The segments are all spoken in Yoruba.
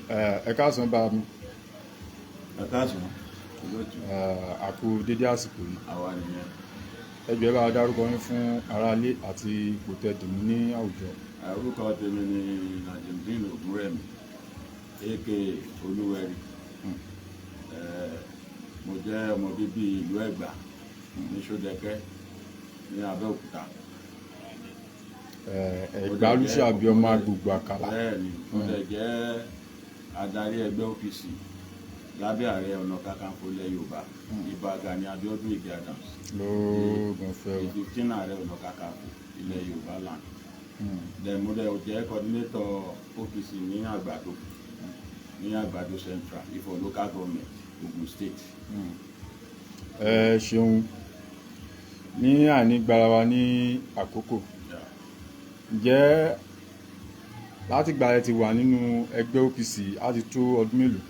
Ẹ káàsán bá mi. Ẹ káàsán, olóòtú. A kú dédé àsìkò yìí. Àwa nìyẹn. Ẹ jọ̀ọ́, ẹ bá wa dárúkọ yín fún aráalé àti ipò tẹ́ dìmú ní àwùjọ. Orúkọ tèmi ni Najimudeen Ògúnrẹ̀mí, aka Olúwẹ̀rí. Mo jẹ́ ọmọ bíbí ìlú Ẹ̀gbá ní Ṣódẹkẹ́ ní Abẹ́òkúta. Ẹ̀gbá Olúṣàbí, ọmọ agbègbè àkàlà. Bẹ́ẹ̀ni, mo dẹ̀ jẹ́ adarí ẹgbẹ́ OPC lábẹ́ Ààrẹ Ọ̀nà Kakanfò ilẹ̀ Yorùbá, Ìbà Gani Abíọ́dún Ìgè Adams, lóògùn fẹ́ o. 15 Ààrẹ Ọ̀nà Kakanfò ilẹ̀ Yorùbá land. Then mo dẹ̀ jẹ́ coordinator OPC ní Àgbàdo Central, Ifọ̀ Local Government, Ogun State. Ẹ ṣeun. Ní àní gbára wa ní àkókò, ǹjẹ́ látìgbà ẹ ti wà nínú ẹgbẹ́ OPC, á ti tó ọdún mélòó?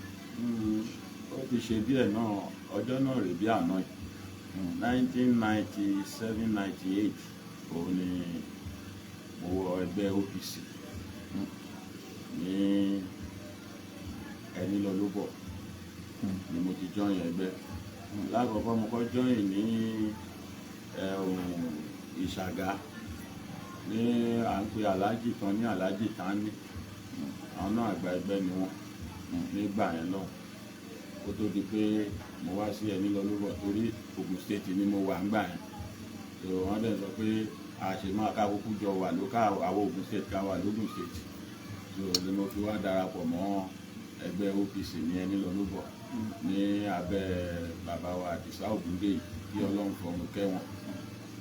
Ó ti ṣe díẹ̀ náà. Ọjọ́ náà rè bí àná yìí, 1997, 98, òun ni mo wọ ẹgbẹ́ OPC ní ẹni lọ ló bọ̀ ni mo ti join ẹgbẹ́. Lákọ̀ọ́kọ́, mo kọ́ join ní Ìṣàgá ní à ń pe aláàjì kan ní Aláàjì Tání. Àwọn náà àgbà ẹgbẹ́ ni wọ́n nígbà yẹn lọ́hùn, kó tó di pé mo wá sí ẹni lọ lóbọ̀, torí Ogun State ni mo wà ńgbà yẹn. So wọ́n dẹ̀ sọ pé a ṣe máa ká kúkú jọ wà lókà àwọn Ogun State, ká wà lógun State. So ni mo fi wá darapọ̀ mọ́ ẹgbẹ́ OPC ní ẹni lọ lóbọ̀ ní abẹ́ bàbá wa Àdìsá Ògúndèyí, kí Ọlọ́run fọ̀run kẹ́ wọn,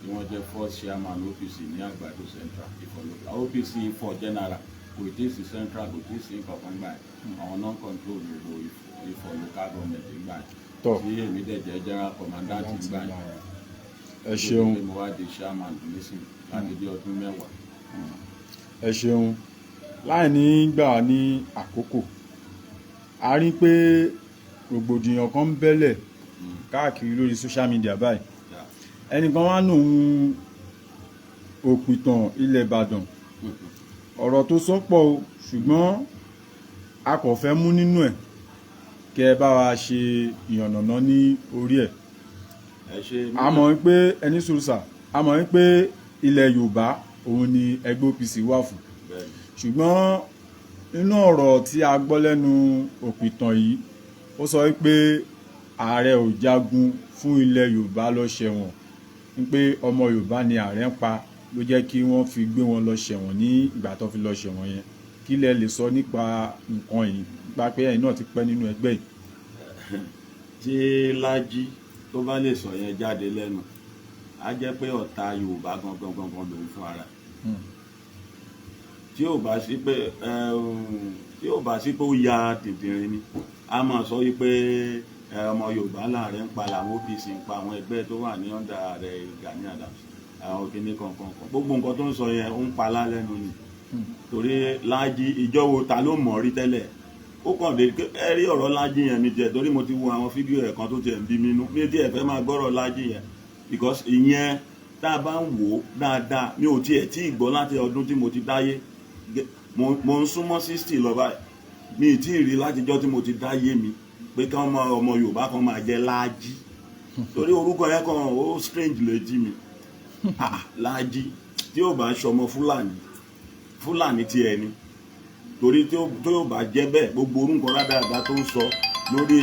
tí wọ́n jẹ́ first chairman OPC ní Àgbàdo Central, Ifọ̀ local OPC, Ifọ̀ general. Kò tí ì sí central, kò tí ì sí nǹkan kan gbà yẹn. Àwọn non control gbogbo Ifọ̀ Local Government gbà yẹn, tí èmi dẹ̀ jẹ́ general commandant gbà yẹn. Ẹ ṣeun. Tó di pé mo wá di chairman nísìn láti bí ọdún 10. Ẹ ṣeun. Láì ní gbà ní àkókò, a rí pé rògbòdìyàn kan ń bẹ́lẹ̀ káàkiri lórí social media báyìí. Ẹnìkan wá nù òpìtàn ilẹ̀ Ìbàdàn. Ọ̀rọ̀ tó sọ pọ̀ o, ṣùgbọ́n a kò fẹ́ mú nínú ẹ̀ kẹ́ ẹ bá wa ṣe ìyànnàná ní orí ẹ̀. Ẹ ṣe. A mọ̀ wípé ẹni sùúrùsà, a mọ̀ wípé ilẹ̀ Yorùbá òun ni ẹgbẹ́ OPC wà fún, ṣùgbọ́n nínú ọ̀rọ̀ tí a gbọ́ lẹ́nu òpìtàn yìí, ó sọ wípé ààrẹ ò jagun fún ilẹ̀ Yorùbá lọ ṣẹ̀wọ̀n, wípé ọmọ Yorùbá ni ààrẹ ń pa, ló jẹ́ kí wọ́n fi gbé wọn lọ ṣẹ̀wọ̀n ní ìgbà tó fi lọ ṣẹ̀wọ̀n yẹn. Kí lẹ lè sọ nípa nǹkan yìí, nípa pé ẹ̀yin náà ti pẹ́ nínú ẹgbẹ́ yìí? Tí Lájí tó bá lè sọ yẹn jáde lẹ́nu, á jẹ́ pé ọ̀tá Yorùbá gangan gangan lòun fún ara. Tí ò bá sí pé ó ya dìndìnrín ni, a máa sọ wípé ọmọ Yorùbá láàrin ń pa làwọn OPC ń pa, àwọn ẹgbẹ́ tó wà ní under ààrẹ Gani Adams, àwọn kìíní kankan kan. Gbogbo nǹkan tó ń sọ yẹn, ó ń pa lálẹ́nu ni, torí Lájí ìjọ́wọ́ ta ló mọ̀ rí tẹ́lẹ̀? Ó kàn dé. Ẹ rí ọ̀rọ̀ Lájí yẹn mi jẹ́, torí mo ti wo àwọn fídíò ẹ̀ kan tó tiẹ̀ ń bí mi nú. Mi tiẹ̀ fẹ́ máa gbọ́rọ̀ Lájí yẹn, because ìyẹn, tá a bá ń wò ó dáadáa, mi ò tiẹ̀ tí ì gbọ́ láti ọdún tí mo ti dáyé. Mo ń súnmọ́ 60 lọ báyìí. Mi ì tí ì rí látijọ́ tí mo ti dáyé mi pé kí ọmọ ọmọ Yorùbá kan máa jẹ́ Lájí, torí orúkọ yẹn kan ó strange létí mi. Ah, Lájí, tí ò bá ṣọmọ Fúlàní, Fúlàní tiẹ̀ ni, torí tí ó bá jẹ́ bẹ́ẹ̀, gbogbo orúkọ rádaràda tó ń sọ lórí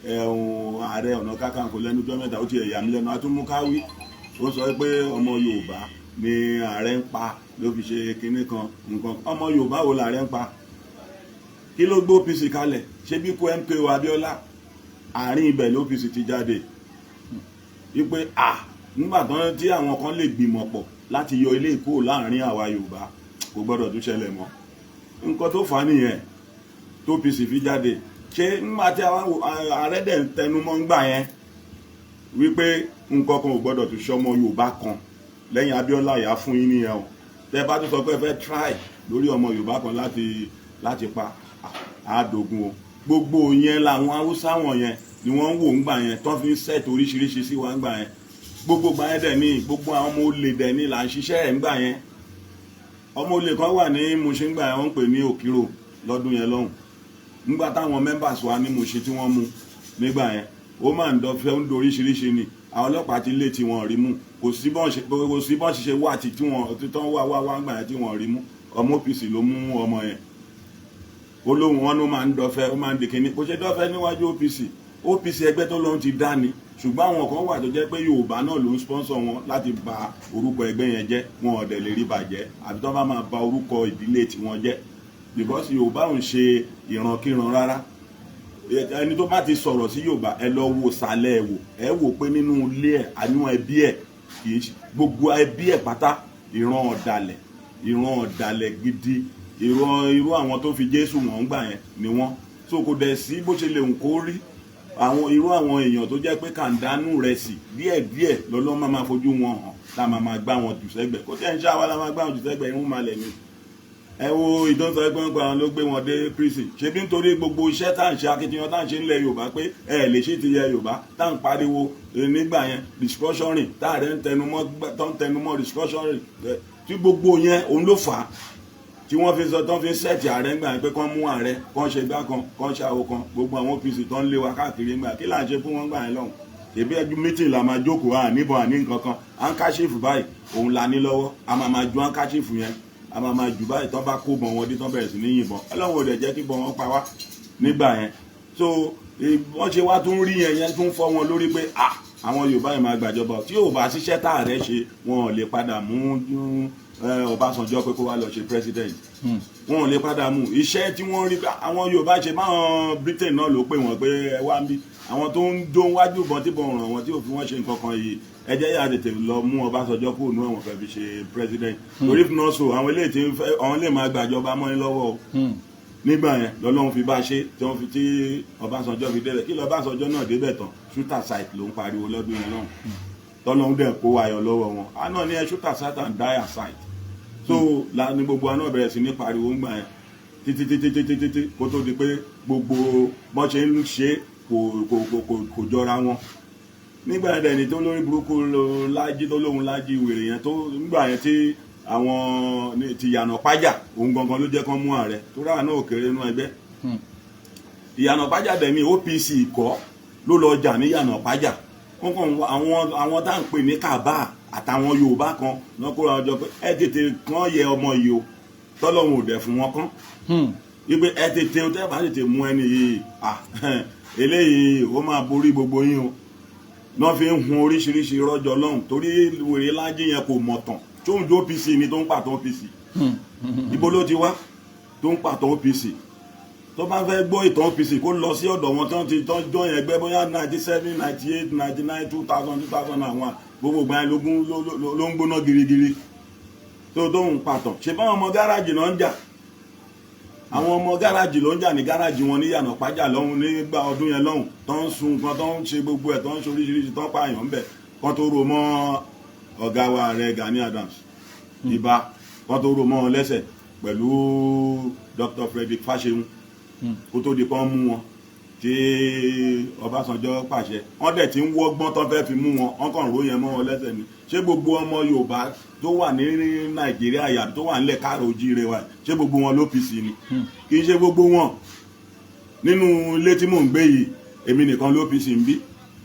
ẹ̀hún Ààrẹ Ọ̀nà Kakanfò lẹ́nu ọjọ́ mẹ́ta, ó ti ẹ̀yà mi lẹ́nu. Atúmúkáwí, ó sọ pé ọmọ Yorùbá ni ààrẹ ń pa, ló fi ṣe kinní kan nǹkan. Ọmọ Yorùbá wo làárẹ ń pa? Kí ló gbé OPC kalẹ̀? Ṣé bí kó MKO Abiola, àárín ibẹ̀ ló OPC ti jáde, wípé à nígbà tán tí àwọn kan lè gbìmọ̀ pọ̀ láti yọ ilé ìkó láàrin àwa Yorùbá, kò gbọ́dọ̀ tún ṣẹlẹ̀ mọ́. Nǹkan tó fà á nìyẹn tó OPC fi jáde. Ṣé nígbà tí ààrẹ dẹ̀ ń tẹnu mọ́ ńgbà yẹn wípé nǹkan kan ò gbọ́dọ̀ tún ṣọmọ Yorùbá kan lẹ́yìn Abiola, yà fún yín nìyẹn o. Tẹ́ bá tún sọ pé ẹ fẹ́ try lórí ọmọ Yorùbá kan láti pa, àádógún o. Gbogbo yẹn làwọn Haúsá wọ̀nyẹn ni wọ́n ń wò ńgbà yẹn, tó fi ń set oríṣiríṣi sí wa ńgbà yẹn. Gbogbo gbà yẹn dẹ̀ ní gbogbo àwọn ọmọ olè dẹ̀ ní là ń ṣiṣẹ́ ẹ̀ ńgbà yẹn. Ọmọ olè kan wà ní Mushin ńgbà yẹn, wọ́n ń pè ní Òkìrò lọ́dún yẹn lọ́hùn. Nígbà táwọn members wa ní Mùṣín tí wọ́n mú nígbà yẹn, ó máa ń dọ́fẹ́, ń doríṣiríṣi ni. Àwọn ọlọ́pàá ti lé tí wọ́n rí mú. Kò sí bọ́n ṣe wá tí wọ́n tán wá wá wá gbà yẹn tí wọ́n rí mú. Ọmọ OPC ló mú ọmọ yẹn. Ó lóhun wọn ló máa ń dọ́fẹ́, ó máa ń di kinní. Kò ṣe dọ́fẹ́ níwájú OPC. OPC, ẹgbẹ́ tó lóun ti dá ni, ṣùgbọ́n àwọn kan wà tó jẹ́ pé Yorùbá náà ló ń sponsor wọn láti bà orúkọ ẹgbẹ́ yẹn jẹ́. Wọn ò dẹ̀ lè rí bàjẹ́ àbí tó bá máa bà orúkọ ìdílé tiwọn jẹ́, because Yorùbá ò ń ṣe ìrankíran rárá. Ẹni tó bá ti sọ̀rọ̀ sí Yorùbá, ẹ lọ wo sàlẹ̀, ẹ̀ wò, ẹ wò pé nínú ilé ẹ̀, àánú ẹbí ẹ̀, kì í ṣe gbogbo ẹbí ẹ̀ pátá, ìran ọ̀dàlẹ̀, ìran ọ̀dàlẹ̀ gidi, ìran irú àwọn tó fi Jésù wọ́n ń gbà yẹn ni wọ́n. So kò dẹ̀ sí bó ṣe lè hùn kó rí, àwọn irú àwọn èèyàn tó jẹ́ pé kàńdánù rẹ̀ sì díẹ̀díẹ̀ lọ́lọ́ máa máa fojú wọn hàn, tá a máa máa gbá wọn jù sẹ́gbẹ̀. Kó tẹ́ ń ṣá wa la máa gbá wọn jù sẹ́gbẹ̀. Irun malẹ̀ ni. Ẹ wo ìdánwò ẹgbẹ́ wọn, àwọn ló gbé wọn dé prison. Ṣebí nítorí gbogbo iṣẹ́ tá à ń ṣe, akitiyan tá à ń ṣe ńlẹ̀ Yorùbá pé ẹ lè ṣe ti yẹ Yorùbá, tá à ń pariwo nígbà yẹn, restructuring, tá à rẹ̀ ń tẹnumọ́, tó ń tẹnumọ́ restructuring, tí gbogbo yẹn, òun ló fà á tí wọ́n fi sọ, tán fi ń set ààrẹ ńgbà yẹn pé kán mú ààrẹ, kán ṣe gbá kan, kán ṣe àwo kan. Gbogbo àwọn OPC tó ń lé wa káàkiri ńgbà, kí là ń ṣe fún wọn gbà yẹn lọ́hùn? Ṣèbí ẹjú meeting la máa jókòó, à níbọn, àní nǹkan kan, handkerchief báyìí òun la ní lọ́wọ́. A máa máa ju handkerchief yẹn, a máa máa jù báyìí. Tán bá kó bọ̀ wọn dé, tán bẹ̀rẹ̀ sí ní yìnbọn. Ọlọ́run ò dẹ̀ jẹ́ kí bọ̀ wọn pa wá nígbà yẹn. So wọ́n ṣe wá tún rí yẹn, yẹn tún fọ́ wọn lórí pé ah, àwọn Yorùbá yìí máa gbàjọba. Tí yóò bá ṣiṣẹ́ tá ààrẹ ṣe, wọn ò lè padà mú Ọbásanjọ́ pé kó wá lọ ṣe president. Wọn ò lè padà mú iṣẹ́ tí wọ́n rí àwọn Yorùbá ṣe. Báwọn Britain náà ló pè wọ́n pé ẹ wá ń bí àwọn tó ń jó wájú ìbọn tí bọ̀ ràn wọ́n, tí ò fi wọ́n ṣe nǹkan kan yìí, ẹ jẹ́ yà tètè lọ mú Ọbásanjọ́ kúrò ní ẹ̀wọ̀n, fẹ́ fi ṣe president, torí if not so, àwọn eléyìí tí ń fẹ́, àwọn lè máa gbàjọba mọ́ ní lọ́wọ́ o. Nígbà yẹn lọ́lọ́run fi bá ṣe tí wọ́n fi tí Ọbásanjọ́ fi débẹ̀. Kí lọ́básanjọ́ náà débẹ̀ tán, shoot at sight ló ń pariwo lọ́dún yẹn lọ́hùn. Tọ́lọ́hún dẹ̀ kó ayọ̀ lọ́wọ́ wọn. Àná ní ẹ shoot at sight and die at sight. So la ní gbogbo àná bẹ̀rẹ̀ sí ní pariwo ńgbà yẹn títí títí títí títí, kó tó di pé gbogbo bọ́n ṣe ń ṣe kò jọra wọn. Nígbà yẹn dẹ̀ ni tó lórí burúkú Lájí, tó lóhun Lájí wèrè yẹn tó nígbà yẹn, tí àwọn ti Yànà Pájà, òun gangan ló jẹ́ kán mú ààrẹ tó ráwà náà kéré nínú ẹgbẹ́. Ìyànà Pájà dẹ̀ ní OPC kọ́ ló lọ jà ní Yànà Pájà. Wọ́n kàn àwọn tá à ń pè ní kàbá àtàwọn Yorùbá kan náà kóra ọjọ́ pé ẹ tètè kán yẹ ọmọ yìí o. Tọ́lọ́hun ò dẹ̀ fún wọn kán wípé ẹ tètè o, tẹ́ bá tètè mú ẹni yìí, eléyìí ó máa borí gbogbo yín o. Náà fi ń hun oríṣiríṣi rọ́jò lọ́hùn, torí wèrè Lájí yẹn kò mọ̀tàn. Tóun jó OPC ni tó ń pàtó OPC, ibo ló ti wá tó ń pàtó OPC? Tó bá fẹ́ gbọ́ ìtàn OPC, kó lọ sí ọ̀dọ̀ wọn tán ti tán jọ yẹn gbẹ́, bóyá 97, 98, 99, 2000, 2001, gbogbo ìgbà yẹn lógún ló ń gbóná girigiri tó ń pàtàn. Ṣe báwọn ọmọ gáràjì náà ń jà? Àwọn ọmọ gáràjì ló ń jà ní gáràjì wọn ní Yànà Pájà lọ́hùn nígbà ọdún yẹn lọ́hùn, tó ń sun nǹkan, tó ń ṣe gbogbo ẹ̀, tó ń ṣe oríṣiríṣi, tó ń pààyàn ńbẹ̀, kan tó ro mọ́ ọ̀gá wa ààrẹ Gani Adams ibà, kan tó ro mọ́ wọn lẹ́sẹ̀ pẹ̀lú Dr. Frederick Fasehun, kó tó di pọ́n mú wọn tí Ọbásanjọ́ pàṣẹ. Wọ́n dẹ̀ ti ń wọ́gbọ́n tán fẹ́ fi mú wọn, wọ́n kàn ró yẹn mọ́ wọn lẹ́sẹ̀ ni. Ṣé gbogbo ọmọ Yorùbá tó wà ní Nàìjíríà yàtọ̀ tó wà nílẹ̀ káàrọ̀ ojíire wa, ṣé gbogbo wọn ló OPC ni? Kì í ṣe gbogbo wọn. Nínú ilé tí mò ń gbé yìí, èmi nìkan ló OPC ń bí.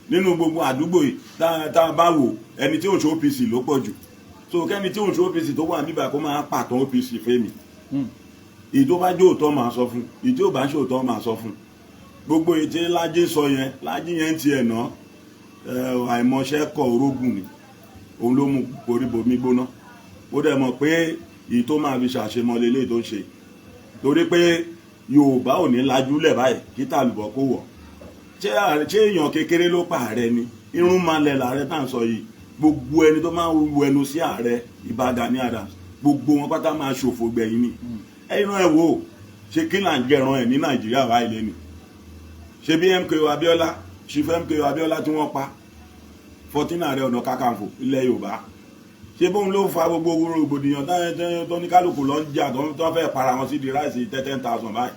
Nínú gbogbo àdúgbò yìí, tá a bá wò, ẹni tí ò ń ṣe OPC ló pọ̀ jù. So kẹ́ni tí ò ń ṣe OPC tó wà níbà kó máa pàtàn OPC fẹ́mi. Ìyí tó bá jó òótọ́, máa sọ fún. Ìyí tí ò bá ṣe òótọ́, máa sọ fún. Gbogbo ètè Lájí sọ yẹn, Lájí yẹn ń tiẹ̀ ná, àìmọṣẹ́ kọ orógùn ni, òun ló mú koríbomi gbóná. Ó dẹ̀ mọ̀ pé èyí tó máa fi ṣàṣemọ lélẹ́yìí tó ń ṣe, torí pé Yorùbá ò ní lajúlẹ̀ báyìí kí tàlùbọ̀ kó wọ̀. Ṣé èèyàn kékeré ló pa ààrẹ ni? Irun malẹ̀ làárẹ̀ tá à ń sọ yìí. Gbogbo ẹni tó máa ń wu ẹnu sí ààrẹ Ìbà Gani Adams, gbogbo wọn pátá máa ṣòfò gbẹ̀yìn ni. Ẹ̀yin náà ẹ wò ó, ṣé kí là ń jẹran ẹ̀ ní Nàìjíríà báyìí lẹ́nu? Ṣe bí MKO Abiola, Chief MKO Abiola tí wọ́n pa, 14 Ààrẹ Ọ̀nà Kakanfò ilẹ̀ Yorùbá, ṣé bóun ló fa gbogbo rògbòdìyàn tó ní kálukú lọ ń jà, tó fẹ́ para wọn sí di rice 10,000 báyìí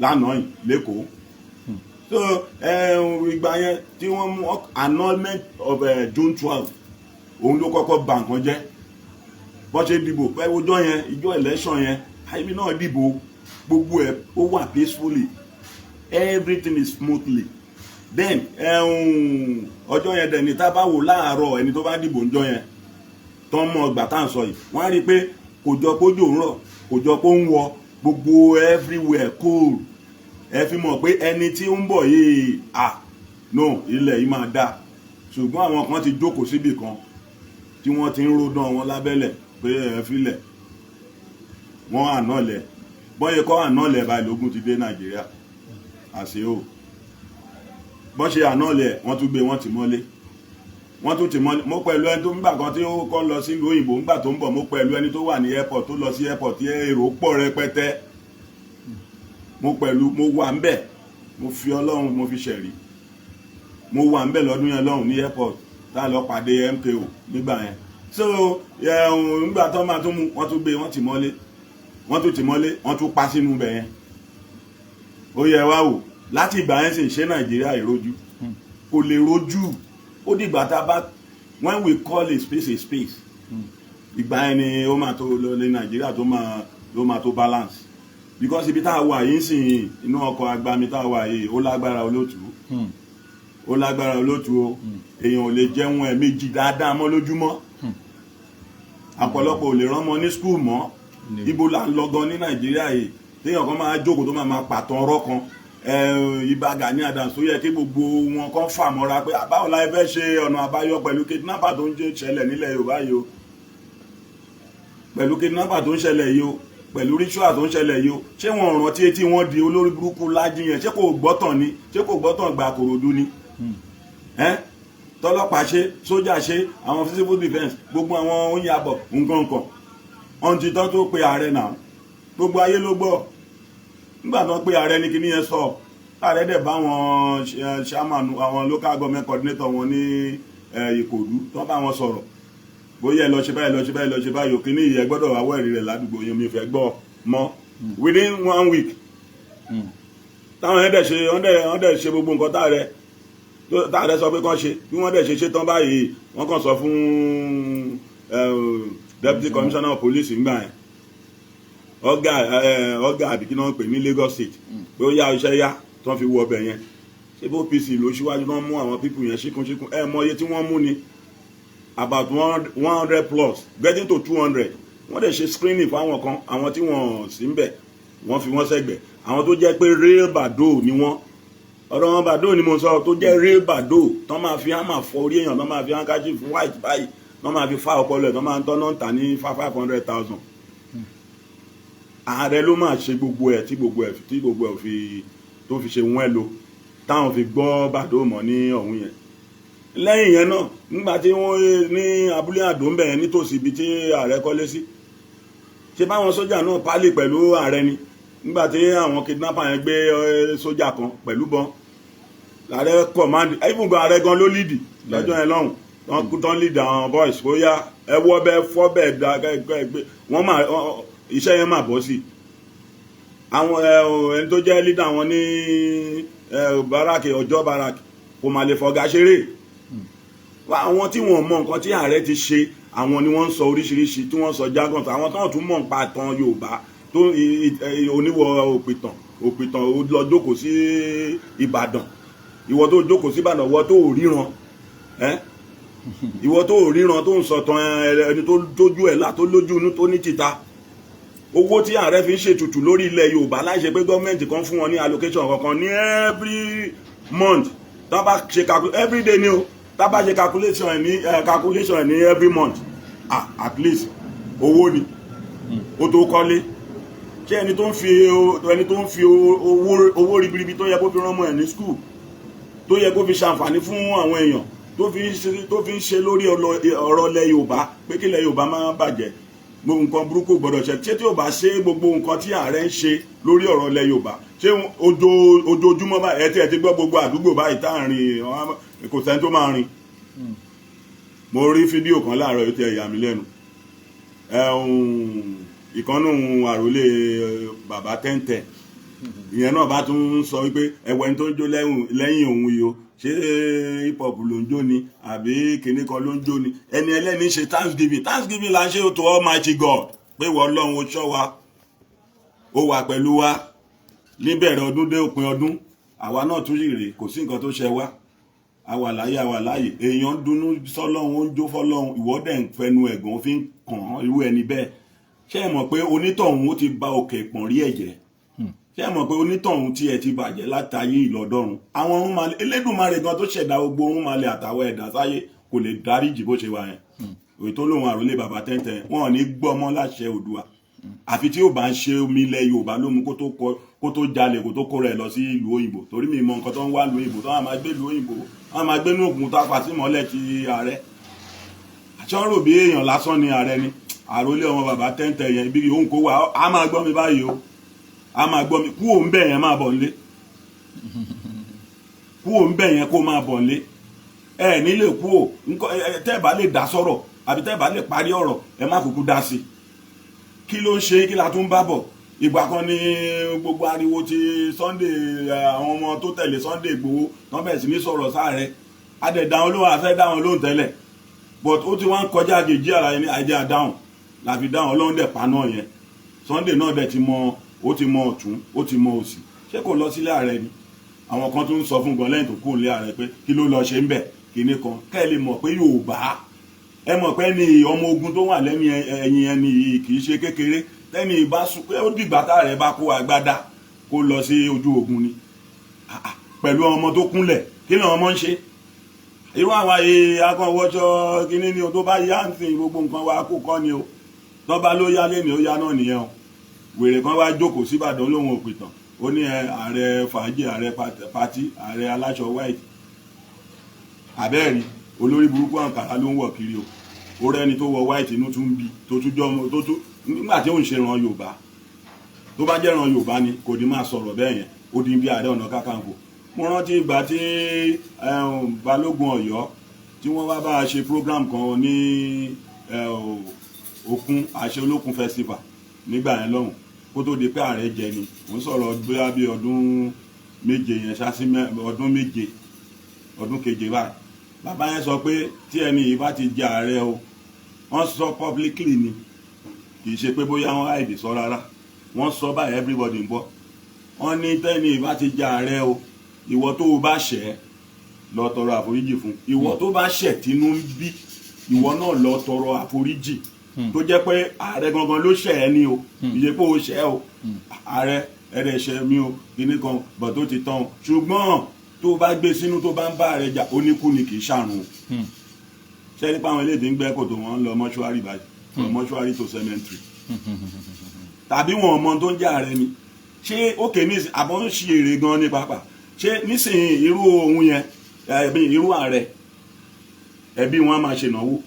lánàá yìí lẹ́kọ̀ọ́? So ìgbà yẹn tí wọ́n mú annulment of June 12, òun ló kọ́kọ́ bà nǹkan jẹ́. Bọ́n ṣe dìbò pẹ́ ojọ́ yẹn, ìjọ election yẹn, àyèmí náà dìbò. Gbogbo ẹ̀ ó wà peacefully, everything is smoothly. Then ọjọ́ yẹn dẹ̀ ní tá a bá wò láàárọ̀, ẹni tó bá dìbò ńjọ́ yẹn tó ń mọ ọgbà tá à ń sọ yìí, wọ́n á rí i pé kò jọ kójò ń rọ̀, kò jọ kó ń wọ, gbogbo everywhere cool. Ẹ fi mọ̀ pé ẹni tí ń bọ̀ yìí, ah no, ilẹ̀ yìí máa dáa. Ṣùgbọ́n àwọn kan ti jókòó síbì kan tí wọ́n ti ń ródán wọn lábẹ́lẹ̀ pé ẹ filẹ̀, wọ́n ànálẹ̀ bọ́yẹ kọ́ ànálẹ̀ báyìí, lógún ti dé Nàìjíríà àṣẹ o. Bọ́n ṣe ànálẹ̀, wọ́n tún gbé, wọ́n ti mọ́lé, wọ́n tún ti mọ́lé. Mo pẹ̀lú ẹni tó ń gbà kan tí ó kọ́ lọ sílùú òyìnbó ńgbà tó ń bọ̀. Mo pẹ̀lú ẹni tó wà ní airport, tó lọ sí airport tí èrò pọ̀ rẹpẹtẹ. Mo pẹ̀lú, mo wà ń bẹ̀, mo fi Ọlọ́run mo fi ṣẹ̀rí. Mo wà ń bẹ̀ lọ́dún yẹn lọ́hùn ní airport tá a lọ pàdé MKO nígbà yẹn. So nígbà tó máa tún mú, wọ́n tún gbé, wọ́n ti mọ́lé, wọ́n tún ti mọ́lé, wọ́n tún pa sínú bẹ̀ yẹn. Ó yẹ wá wò láti ìgbà yẹn sì ń ṣe Nàìjíríà ìrojú kò lè rojú. Ó dìgbà tá a bá, when we call a space a space, ìgbà yẹn ni ó máa tó lọ ní Nàìjíríà tó máa ló máa tó balance, because ibi tá a wà yìí ń sìn, inú ọkọ̀ agbami tá a wà yìí, ó lágbára, olóòtú, ó lágbára, olóòtú o. Èèyàn ò lè jẹun ẹ̀ méjì dáadáa mọ́ lójúmọ́. Ọ̀pọ̀lọpọ̀ ò lè rán ọmọ ní school mọ́. Ibo là ń lọ gan ní Nàìjíríà yìí, téèyàn kan máa jókòó tó máa máa pàtàn ọ̀rọ̀ kan? Ìbà Gani Adams, tó yẹ kí gbogbo wọn kan fà mọ́ra pé báwo la fẹ́ ṣe ọ̀nà àbáyọ pẹ̀lú kidnapper tó ń ṣẹlẹ̀ nílẹ̀ Yorùbá yìí o, pẹ̀lú kidnapper tó ń ṣẹlẹ̀ yìí o, pẹ̀lú ritual tó ń ṣẹlẹ̀ yìí o. Ṣé wọn rántí etí wọn di olórí burúkú Lájí yẹn? Ṣé kò gbọ́tàn ni? Ṣé kò gbọ́tàn gba Kòròdú ni? Tọlọ́pàá ṣe, sójà ṣe, àwọn civil defence, gbogbo àwọn oníyàbọ̀ nǹkan nǹkan ọ̀n ti tán tó pe ààrẹ náà, gbogbo ayé ló gbọ́. Nígbà tó pe ààrẹ ní kíní yẹn sọ, ààrẹ dẹ̀ bá àwọn chairman, àwọn local government coordinator wọn ní Ìkòròdú, tó bá wọn sọ̀rọ̀ bóyá ẹ lọ ṣe báyìí, lọ ṣe báyìí, lọ ṣe báyìí, òkè ní ìyẹn gbọ́dọ̀ wá wẹ̀rí rẹ̀ ládùúgbò yẹn, mi fẹ́ gbọ́ mọ́. Within one week, táwọn yẹn dẹ̀ ṣe, wọ́n dẹ̀ ṣe gbogbo nǹkan táàrẹ sọ pé kán ṣe. Bí wọ́n dẹ̀ ṣe ṣe tán báyìí, wọ́n kàn sọ fún deputy commissioner of police ńgbà yẹn, ọ̀gá ọ̀gá àbí kí náà pè ní Lagos State, pé ó yá, iṣẹ́ yá. Tí wọ́n fi wọ ọbẹ̀ yẹn, ṣé bó OPC ló ṣíwájú náà mú àwọn people yẹn ṣíkúnṣíkún. Ẹ mọ iye tí wọ́n mú ni, about 100 plus, getting to 200. Wọ́n dẹ̀ ṣe screening fáwọn kan, àwọn tí wọ́n sí ń bẹ̀, wọ́n fi wọ́n sẹ́gbẹ̀ẹ́. Àwọn tó jẹ́ pé real bado ni wọ́n, ọ̀rọ̀ wọn bado ni mo sọ, tó jẹ́ real bado, tán máa fi hammer fọ orí èèyàn, tán máa fi handkerchief white báyìí, tán máa fi fá ọpọlọ ẹ̀, tán máa ń tọ́nà ń tà ní 500,000. Ààrẹ ló máa ṣe gbogbo ẹ̀ tí gbogbo ẹ̀ fi tó fi ṣe wọ́n ẹ̀ lo táwọn fi gbọ́ bàdó mọ́ ní ọ̀hún yẹn. Lẹ́yìn yẹn náà, nígbà tí wọ́n ní abúlé àdó ń bẹ̀ yẹn nítòsí ibi tí ààrẹ kọ́lé sí, ṣe báwọn sójà náà pálí pẹ̀lú ààrẹ ni. Nígbà tí àwọn kidnapper yẹn gbé sójà kan pẹ̀lú bọn, ààrẹ command, even gan ààrẹ gan ló lead lọ́jọ́ yẹn lọ́hùn. Wọ́n kú tán, lead àwọn boys bóyá ẹ wọ́ bẹ́ẹ̀ fọ́ bẹ́ẹ̀ da kẹ́ gbé wọ́n máa iṣẹ́ yẹn máa bọ́ sí àwọn ẹni tó jẹ́ leader wọn ní barrack, ọjọ́ barrack, kò máa lè fọgá ṣeré. Àwọn tí wọ́n mọ nǹkan tí ààrẹ ti ṣe, àwọn ni wọ́n ń sọ oríṣiríṣi tí wọ́n ń sọ jargon. Àwọn tó tún mọ̀ nípa àtàn Yorùbá tó oníwọ̀ òpìtàn òpìtàn, ó lọ jókòó sí Ìbàdàn. Ìwọ tó jókòó sí Ìbàdàn, ìwọ tó ríran, ìwọ tó ríran tó ń sọ̀tàn ẹni tó tójú ẹ̀ là, tó lójú inú, tó ní tìta. Owó tí ààrẹ fi ń ṣètùtù lórí ilẹ̀ Yorùbá láì ṣe pé gọ́ọ̀mẹ̀ntì kan fún wọn ní allocation kankan ní every month, tá bá ṣe calculation every day ni o, tá bá ṣe calculation ẹ̀ ní every month, ah, at least owó ni ó tó kọ́lé. Ṣé ẹni tó ń fi owó ribiribi tó yẹ kó fi rán ọmọ ẹ̀ ní school, tó yẹ kó fi ṣàǹfààní fún àwọn èèyàn, tó fi ń ṣe lórí ọ̀rọ̀ ilẹ̀ Yorùbá pé kí ilẹ̀ Yorùbá má bàjẹ́, gbogbo nǹkan burúkú gbọ́dọ̀ ṣe, ṣé tí ò bá ṣe gbogbo nǹkan tí ààrẹ ń ṣe lórí ọ̀rọ̀ ilẹ̀ Yorùbá, ṣé ojoojúmọ́ báyìí ẹ ti gbọ́ gbogbo àdúgbò báyìí tá à ń rìn, kò sẹ́ni tó máa rìn. Mo rí fídíò kan láàárọ̀ yìí tí ẹ yà mí lẹ́nu. Ìkànnù àròlé bàbá tẹ́ǹtẹ̀ ìyẹn náà bá tún sọ wípé ẹwẹ́ ní tó ń jó lẹ́yìn òun yìí o, ṣé hip hop ló ń jó ni àbí kinní kan ló ń jó ni? Ẹni ẹlẹ́ni ṣe thanksgiving. Thanksgiving là ń ṣe to Almighty God pé ìwọ Ọlọ́run, ó ṣọ́ wa. Ó wà pẹ̀lú wa níbẹ̀rẹ̀ ọdún dé òpin ọdún. Àwa náà tún yìí rè, kò sí nǹkan tó ṣe wá. Àwa láyé, àwa láàyè. Èèyàn ń dunnú sọ́lọ́hun, ó ń jó fọ́lọ́hun, ìwọ dẹ̀ ń fẹnu ẹ̀gàn fi ń kàn án. Irú ẹni bẹ́ẹ̀, ṣé ẹ mọ̀ pé onítọ̀hún ó ti ba òkè ìpọ̀n rí ẹ̀jẹ̀? Ṣé ẹ mọ̀ pé onítọ̀hún tí ẹ ti bàjẹ́ látayé ìlọ́dọ́run? Àwọn ọ̀run malẹ̀, Elédùmarè gan tó ṣẹ̀dá gbogbo ọ̀run malẹ̀ àtàwọn ẹ̀dá sáyé kò lè dáríjì bó ṣe wà yẹn. Òye tó lóun àròlé bàbá tẹ́ntẹ́n, wọn ò ní gbọ́mọ́ láṣẹ Oòduà, àfi tí yóò bá ń ṣe omi ilẹ̀ Yorùbá ló mú kó tó kọ, kó tó jalè, kó tó kó rẹ̀ lọ sí ìlú òyìnbó. Torí mi mọ nǹkan tó ń wá ìlú òyìnbó, tó wọ́n máa gbé ìlú òyìnbó, wọ́n máa gbé ní òkun tó apà sí mọ́lẹ̀ ti ààrẹ. Àṣọ́rò bí èèyàn lásán ni ààrẹ ni àròlé ọmọ bàbá tẹ́ntẹ́ yẹn. Ibi òun kó wà, á máa gbọ́ mi báyìí o, á máa gbọ́ mi. Kú òun bẹ̀ yẹn, máa bọ̀ nílé. Kú òun bẹ̀ yẹn, kó máa bọ̀ nílé. Ẹ nílé kú ò tẹ́ ẹ bá lè dá sọ̀rọ̀ àbí tẹ́ ẹ bá lè parí ọ̀rọ̀, ẹ má kúkú dá sí i. Kí ló ń ṣe? Kí la tún bá bọ̀? Ìgbà kan ní gbogbo ariwo ti Sunday, àwọn ọmọ tó tẹ̀lé Sunday Igboho tán bẹ̀rẹ̀ sí ní sọ̀rọ̀ sáàrẹ̀. Adẹ̀dá wọn lóhùn, àfẹ́ dá wọn lóhùn tẹ́lẹ̀, but ó ti wá ń kọjá àjèjì ara ẹni àìjẹ́ àdáhùn làfi dáhùn. Ọlọ́run dẹ̀ paná yẹn. Sunday náà dẹ̀ ti mọ, ó ti mọ ọ̀tún, ó ti mọ òsì. Ṣé kò lọ sílé ààrẹ ni? Àwọn kan tún ń sọ fún gan lẹ́yìn tó kúrò nílé ààrẹ pé kí ló lọ ṣe ń bẹ̀, kíní kan. Kẹ́ ẹ lè mọ̀ pé Yorùbá, ẹ mọ̀ pé ní ọmọ ogun tó wà lẹ́yìn ẹ̀yìn ẹni yìí kì í ṣe kékeré. Tẹ́ni ìbá sùn pé ó dìgbà tá rẹ̀ bá kó agbádá kó lọ sí ojú ogun ni pẹ̀lú ọmọ tó kúnlẹ̀. Kí ni ọmọ ń ṣe? Irú àwọn àyè akọ̀wọ́sọ kínní ni o. Tó bá yá ń sìn, gbogbo nǹkan wa kó kọ́ ni o. Tó bá ló yá lé ní, ó yá náà nìyẹn o. Wèrè kan wá jókòó síbàdàn, lóhun òpìtàn, ó ní ẹ ààrẹ fàájì, ààrẹ party, ààrẹ aláṣọ white. Àbẹ́ẹ̀rí olórí burúkú, àǹkàrá ló ń wọ̀ kiri o. Ó rẹ́ni tó wọ white, inú tún bí tó tún jọ tó tún nígbà tí ó ń ṣe ran Yorùbá. Tó bá jẹ́ ran Yorùbá ni, kò ní máa sọ̀rọ̀ bẹ́ẹ̀ yẹn. Ó di bí Ààrẹ Ọ̀nà Kakanfò. Mo rántí ìgbà tí Balógun Ọ̀yọ́ tí wọ́n wá bá a ṣe program kan ní Òkun àṣẹ Olókun Festival nígbà yẹn lọ́hùn, kó tó di pé ààrẹ jẹ ni. Mò ń sọ̀rọ̀ bóyá bí ọdún 7 yẹn ṣáṣí, ọdún 7, ọdún keje báyìí. Bàbá yẹn sọ pé tí ẹni yìí bá ti jẹ ààrẹ o, wọ́n sọ publicly ni, kì í ṣe pé bóyá wọ́n àìdè sọ rárá. Wọ́n sọ báyìí, everybody ń bọ̀. Wọ́n ní tẹ́ni yìí bá ti jẹ ààrẹ o, ìwọ tó o bá ṣẹ̀ ẹ́, lọ tọrọ àforíjì fún. Ìwọ tó bá ṣẹ̀ tínú ń bí ìwọ náà, lọ tọrọ àforíjì. Tó jẹ́ pé ààrẹ gangan ló ṣẹ̀ ẹ́ ní o, ìyẹ pé o ṣẹ̀ o, ààrẹ ẹ̀rẹ̀ ṣẹ̀ mi o, kíní kan bọ̀ tó ti tán o. Ṣùgbọ́n tó bá gbé sínú, tó bá ń bá ààrẹ jà, ó ní kú ni, kì í ṣàrùn o. Ṣé nípa àwọn eléyìí tí ń gbẹ́ kòtò, wọn ń lọ mọ́ṣúárì báyìí, from mortuary to cemetery, tàbí wọn ọmọ tó ń jẹ́ ààrẹ ni? Ṣé òkè ní àbọ̀ ń ṣe èrè gan ní pápá? Ṣé nísìnyí irú ohun yẹn, ẹbí irú ààrẹ, ẹbí wọn á máa ṣe ìnáwó,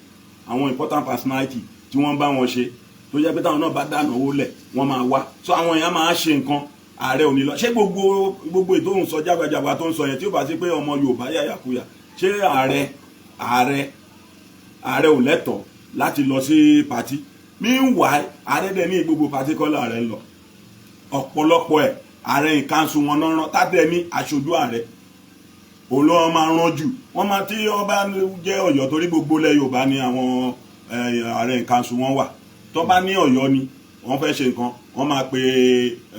àwọn important personality tí wọ́n bá wọn ṣe, tó jẹ́ pé táwọn náà bá dánáwó lẹ̀, wọ́n máa wá. So àwọn èèyàn máa ṣe nǹkan, ààrẹ ò ní lọ. Ṣé gbogbo gbogbo ètò òun sọ jágbajàgba tó ń sọ yẹn, tí ó bá sí pé ọmọ Yorùbá yàyàkuyà, ṣé ààrẹ ò lẹ́tọ̀ọ́ láti lọ sí party? Meanwhile, ààrẹ dẹ̀ ní gbogbo party kọ́lá ààrẹ ń lọ. Ọ̀pọ̀lọpọ̀ ẹ̀, ààrẹ ìkanṣu wọn náà rán tádẹ ní aṣojú ààrẹ, òun ló máa rán jù. Wọ́n máa tí wọ́n bá jẹ́ Ọ̀yọ́, torí gbogbo ilẹ̀ Yorùbá ni àwọn ààrẹ ìkanṣu wọn wà. Tó bá ní Ọ̀yọ́ ni wọ́n fẹ́ ṣe nǹkan, wọ́n máa pe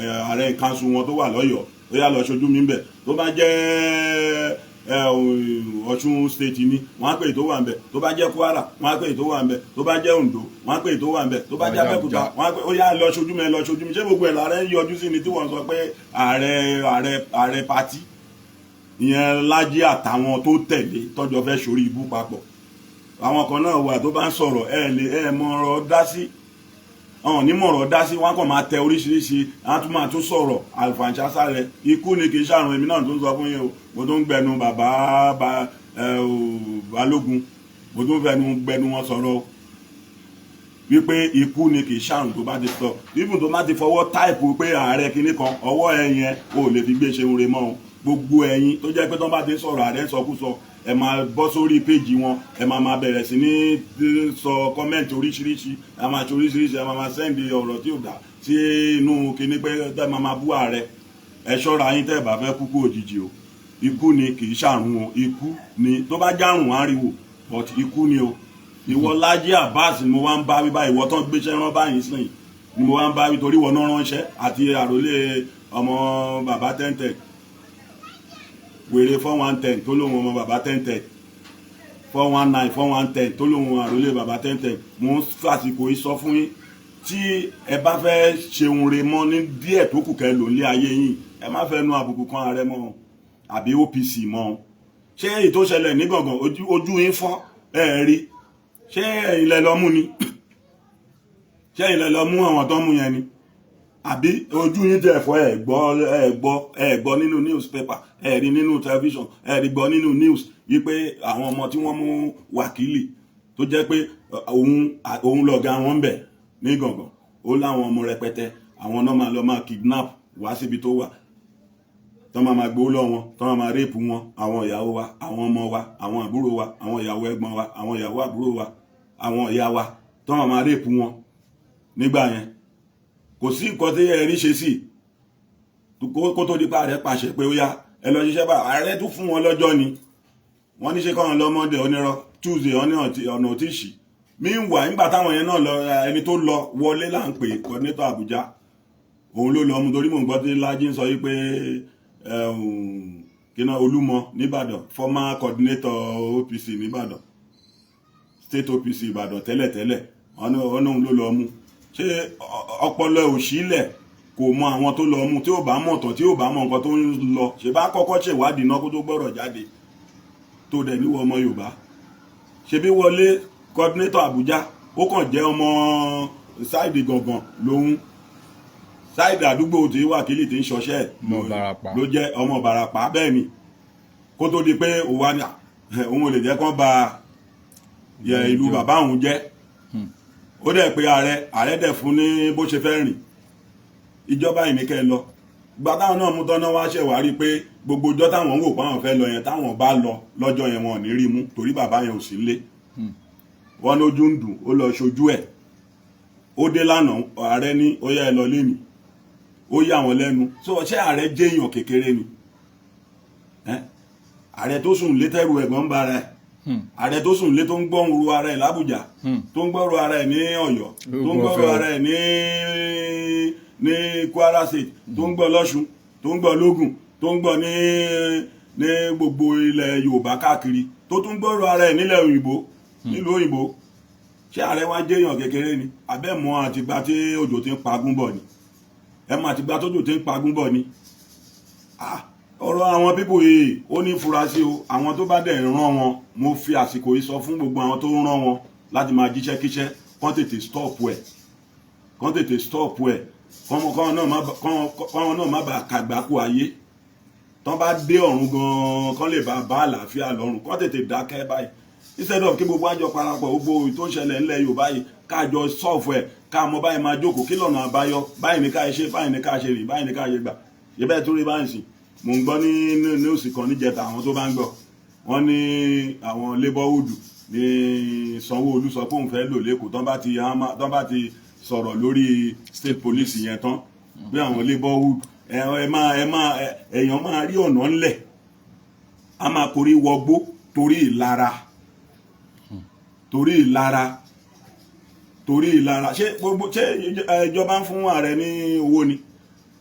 ààrẹ ìkanṣu wọn tó wà lọ́yọ̀ọ́, ó yá, lọ ṣojú mi bẹ̀. Tó bá jẹ́ Ọ̀ṣun State ni, wọ́n á pè tó wà ń bẹ̀. Tó bá jẹ́ Kwara, wọ́n á pè tó wà ń bẹ̀. Tó bá jẹ́ Oǹdó, wọ́n á pè tó wà ń bẹ̀. Tó bá jẹ́ Abẹ́òkúta, wọ́n á pè, ó yá, lọ ṣojú mi, lọ ṣojú mi. Ṣé gbogbo ẹ̀ làárẹ̀ ń yọjú sí ni tí wọ́n sọ pé ààrẹ party ìyẹn Lájí àtàwọn tó tẹ̀lé tọ́jọ́ fẹ́ sórí ibú papọ̀? Àwọn kan náà wà tó bá ń sọ̀rọ̀, ẹ lè ẹ mọ ọ̀rọ̀ dá sí, ọ̀hún ní mọ̀rọ̀ dá sí. Wọ́n kàn máa tẹ oríṣiríṣi, wọ́n tún máa tún sọ̀rọ̀ àlùfàǹṣá sáré. Ikú ni, kì í ṣàrùn. Èmi náà tó ń sọ fún yín o, mo tún ń gbẹnu bàbá Balógun, mo tún fẹnu gbẹnu wọn sọ̀rọ̀ wípé ikú ni, kì í ṣàrùn. Tó bá ti sọ, even tó bá ti fọwọ́ type pé ààrẹ kinní kan, ọwọ́ ẹ yẹn o lè fi gbé ṣeun re mọ́ o. Gbogbo ẹ̀yin tó jẹ́ pé tó bá ti sọ̀rọ̀ ààrẹ sọkúsọ, ẹ máa bọ́ sórí péjì wọn, ẹ máa máa bẹ̀rẹ̀ sí ní sọ comment oríṣiríṣi, ẹ máa ṣe oríṣiríṣi, ẹ máa máa send ọ̀rọ̀ tí ò dá sí inú kinní pé ẹ máa máa bú ààrẹ. Ẹ ṣọ́ra yín tẹ́ ẹ bá fẹ́ kúkú òjijì o. Ikú ni, kì í ṣàrùn o. Ikú ni. Tó bá járùn, á ríwò, but ikú ni o. Ìwọ Lájí Abbas ni mo wá ń bá wí báyìí. Ìwọ tán gbéṣẹ́ rán báyìí sìn. Ni mo wá ń bá wí torí wọn náà ránṣẹ́ àti àròlé ọmọ bàbá 10 10, wèrè 4110 tó lóun ọmọ bàbá 10 10, 419, 4110 tó lóun àròlé bàbá 10 10. Mo ń fàsìkò yìí sọ fún yín, tí ẹ bá fẹ́ ṣeun re mọ́ ní díẹ̀ tó kù kẹ́ lò ní ayé yín, ẹ má fẹ́ nu àbùkù kan ààrẹ mọ́ àbí OPC mọ́. Ṣé èyí tó ṣẹlẹ̀ ní Gàngàn, ojú yín fọ́, ẹ rí? Ṣé ẹ̀yin lẹ lọ mú ni? Ṣé ẹ̀yin lẹ lọ mú àwọn tó ń mú yẹn ni? Àbí ojú yín tẹ̀ fọ́? Ẹ gbọ́, ẹ gbọ́, ẹ gbọ́ nínú newspaper, ẹ rí nínú television, ẹ rí gbọ́ nínú news wípé àwọn ọmọ tí wọ́n mú, Wákìlì tó jẹ́ pé òun lọ̀gá wọn ń bẹ̀ ní Gàngàn, ó láwọn ọmọ rẹpẹtẹ, àwọn náà máa lọ máa kidnap wá síbi tó wà, tọ́ máa gbowó lọ wọn, tọ́ máa rape wọn, àwọn ìyàwó wa, àwọn ọmọ wa, àwọn àbúrò wa, àwọn ìyàwó ẹ̀gbọ́n wa, àwọn ìyàwó àbúrò wa, àwọn ìyá wa, tọ́ máa rape wọn. Nígbà yẹn, kò sí nǹkan tí ẹ rí ṣe sí kó tó dípa rẹ̀ pàṣẹ pé ó yá, ẹ lọ ṣiṣẹ́ bá. Ààrẹ tún fún wọn lọ́jọ́ ni wọ́n ní ṣe kọ́ wọn lọ Monday, onírọ́, Tuesday, ọ̀nà ọ̀nà ò tí ì ṣì. Meanwhile, nígbà táwọn yẹn náà lọ, ẹni tó lọ wọlé là ń pè coordinator Àbújá, òun ló lọ mú, torí mò ń gbọ́ tí Lájí ń sọ yìí pé kíná Olúmọ nìbàdàn, former coordinator OPC nìbàdàn, state OPC Ìbàdàn tẹ́lẹ̀tẹ́lẹ̀, ọ̀nà òun ló lọ mú. Ṣé ọpọlọ òṣìlẹ̀ kò mọ àwọn tó lọ mú? Tí ó bá mọ̀ tán, tí ó bá mọ nǹkan tó ń lọ, ṣe bá kọ́kọ́ ṣèwádìí náà kó tó gbọ́rọ̀ jáde tó dẹ̀ níwọ̀ ọmọ Yorùbá. Ṣebí wọlé coordinator Àbújá, ó kàn jẹ́ ọmọ side Gàngàn lòun, side àdúgbò tí Wákìlì ti ń ṣọṣẹ́ ló jẹ́ ọmọ Ìbàràpá. Bẹ́ẹ̀ ni, kó tó di pé òun wá ní òun ò lè jẹ́ kán ba ìlú bàbá òun jẹ́, ó dẹ̀ pé ààrẹ, ààrẹ dẹ̀ fún ní bó ṣe fẹ́ rìn. Ìjọba ìníkẹ́ lọ gba táwọn náà mú tọ́ná wá ṣẹ̀ wá rí pé gbogbo ọjọ́ táwọn ń wò pé àwọn fẹ́ lọ yẹn, táwọn bá lọ lọ́jọ́ yẹn, wọn ò ní rí mú torí bàbá yẹn ò sí lé wọn. Lójú ń dùn, ó lọ ṣojú ẹ̀, ó dé lánàá, ààrẹ ní ó yá, ẹ lọ lé ní. Ó yà wọ́n lẹ́nu. So ṣé ààrẹ jẹ́yàn kékeré ni? Ààrẹ tó sùn létẹ́rù ẹ̀gbọ́n ń bara ẹ̀, ààrẹ tó sùn lé, tó ń gbọ́ òru ara ẹ̀ l'Ábùjá, tó ń gbọ́rọ̀ ara ẹ̀ ní Ọ̀yọ́, tó ń gbọ́rọ̀ ara ẹ̀ ní Kwara State, tó ń gbọ́ lọ́ṣun, tó ń gbọ́ lógùn, tó ń gbọ́ ní gbogbo ilẹ̀ Yorùbá káàkiri, tó tún gbọ́rọ̀ ara ẹ̀ nílẹ̀ òyìnbó, nílùú òyìnbó, ṣé ààrẹ wá jẹ́yàn kékeré ni? Abẹ́mọ́ àtìgbà tí òjò ti ń pagún bọ̀ ni, ẹ mọ̀ àtìgbà tójò ti ń pagún bọ̀ ni. Ọ̀rọ̀ àwọn people yìí, ó ní furasí o. Àwọn tó bá dẹ̀ rán wọn, mo fi àsìkò yìí sọ fún gbogbo àwọn tó ń rán wọn láti máa jíṣẹ́ kíṣẹ́, kán tètè stop ẹ̀, kán tètè stop ẹ̀, kọ́wọn náà má bàa kàgbákò ayé. Tán bá dé ọ̀run gan-an, kán lè bá bá àlàáfíà lọ́run, kán tètè dákẹ́ báyìí, instead of kí gbogbo àjọ parapọ̀, gbogbo tó ń ṣẹlẹ̀ ńlẹ̀ Yorùbá yìí, káàjọ solve ẹ̀, ká mọ báyìí máa jókòó, kí lọ́nà àbáyọ, báyìí ní ká ṣe, báyìí ní ká ṣe rìn, báyìí ní ká ṣe gbà. Ṣe bẹ́ẹ̀ tó rí báyìí sìn? Mò ń gbọ́ ní news kan níjẹta, àwọn tó bá ń gbọ́, wọ́n ní àwọn labourhood ní Sanwó-Olú sọ pé òun fẹ́ lò lẹ́kọ̀ọ́, tán bá ti sọ̀rọ̀ lórí state police yẹn tán, pé àwọn labourhood ẹ máa ẹ máa èèyàn máa rí ọ̀nà ńlẹ̀, a máa korí wọgbó torí ìlara, torí ìlara, torí ìlara. Ṣé gbogbo, ṣé ìjọba ń fún ààrẹ ní owó ni?